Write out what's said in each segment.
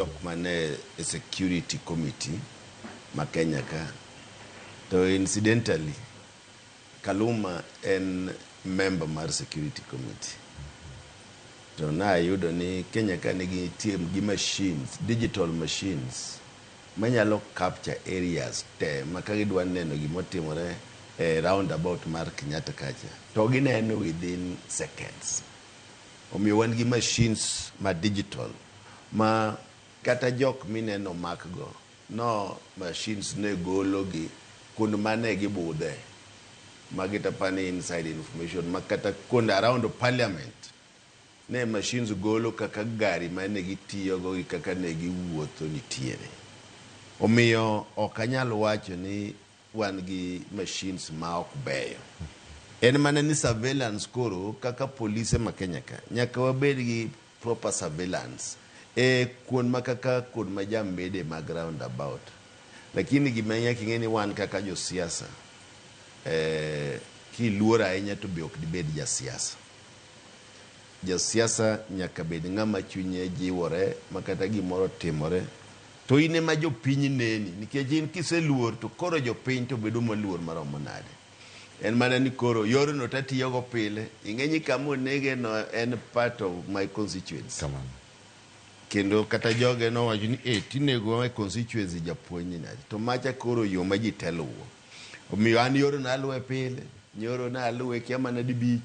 Jok mane e security committee ma Kenya ka to incidentally Kaluma en member mar security committee to nayudo ni Kenya ka nigi tie gi machines, digital machines manyalo capture areas te ma ka gidwa neno gimotimore e roundabout mar Kenyatta kacha to gineno within seconds. Omiyo wan gi machines ma digital ma kata jok mineno makgo no machines ne golo gi kuond mane gibudhe magi tapani inside information ma kata kuond around parliament ne machines golo kaka gari mane gitiyogo gi kaka ne giwuotho nitiere. Omiyo ok anyal wacho ni wan gi machines ma ok beyo. En mana ni surveillance koro kaka polise ma Kenya ka nyaka wabed gi proper surveillance e kuond ma kaka kuond ma jambede mag roundabout. Lakini gima nyaka ing'e ni wan kaka josiasa kiluor ahinya to be ok dibed jasiasa. Jasiasa nyaka bed ng'ama chunye jiwore ma kata gimoro otimore to in ema jopiny neni nikech in kiseluor to koro jopiny to bedo maluor maromo nade. En mana ni koro yorno tatiyogo pile ing'e ni kama onege no en part of my constituency. Kamano. Kendo kata joge nowacho ni e tinego e constituency japuonj ni nade to macha koro yo ma ji te luwo. Omiyo an yorno aluwe pile, nyoro naluwe kia mana dibich,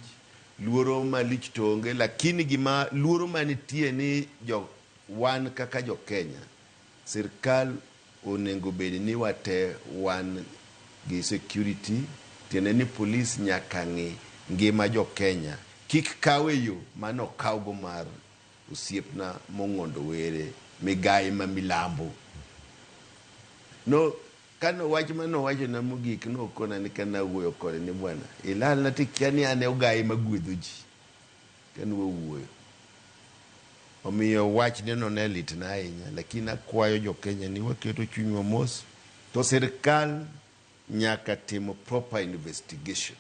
luoro malich to onge lakini gima luoro manitie ni jo wan kaka jo Kenya sirkal onego bed ni wate wan gi security tiende ni police nyaka ng'i ngima jo Kenya kik kaw e yo mane okawgo mar osiepna Mong'ondo Were migayi ma milambo. No kane wach mane owachona mogik nokona ni kane awuoyo kode ni bwana ilalna tikia ni an e ogayi magwedho ji kane wawuoyo. Omiyo wachne no ne litna ahinya lakini akwayo jo Kenya ni waketo chunywa mos to sirkal nyaka timo proper investigation.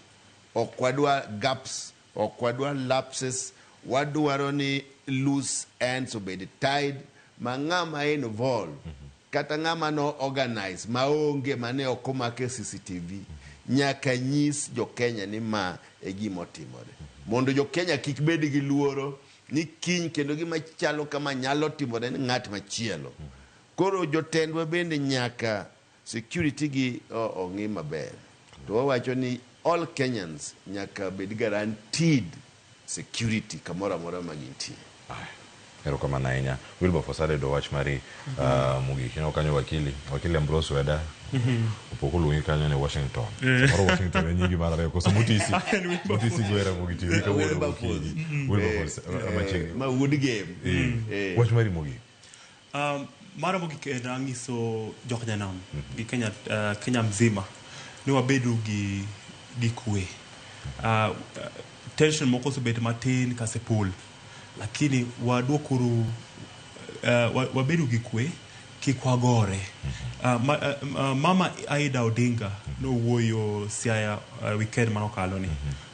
Ok wadwa gaps, ok wadwa lapses, wadwaro ni loose ends obed tied ma ng'ama involved kata ng'ama no organize maonge mane ok omak e CCTV nyaka nyis jo Kenya ni ma e gima otimore. Mondo jo Kenya kik bed gi luoro ni kiny kendo gima chalo kama nyalo timore ni ng'at machielo. Koro jotendwa bende nyaka security gi ong'i maber. To wawacho ni all Kenyans nyaka bed guaranteed security kamoro amora ma gintie. Erokamano ahinya. Wilberforce adedo wach mari mogik. Ineno kanyo wakili Ambrose Weda opo koluongi kanyo ni Washington. Samoro Washington en nyingi mar ariyo koso Mutisi. Mutisi Gwera Mogitivi kawuono Wilberforce. gokinyi. Wilberforce machiegni. Ma wuod game. Wach mari mogik. Mara mogik en ang'iso jok nyanam gi Kenya, Kenya mzima ni wabedo gi kwe. Tension moko osebet matin kasepol, lakini waduokuru wabedo gi kwe kik wagore. Mama Aida Odinga nowuoyo Siaya weekend manokalo ni.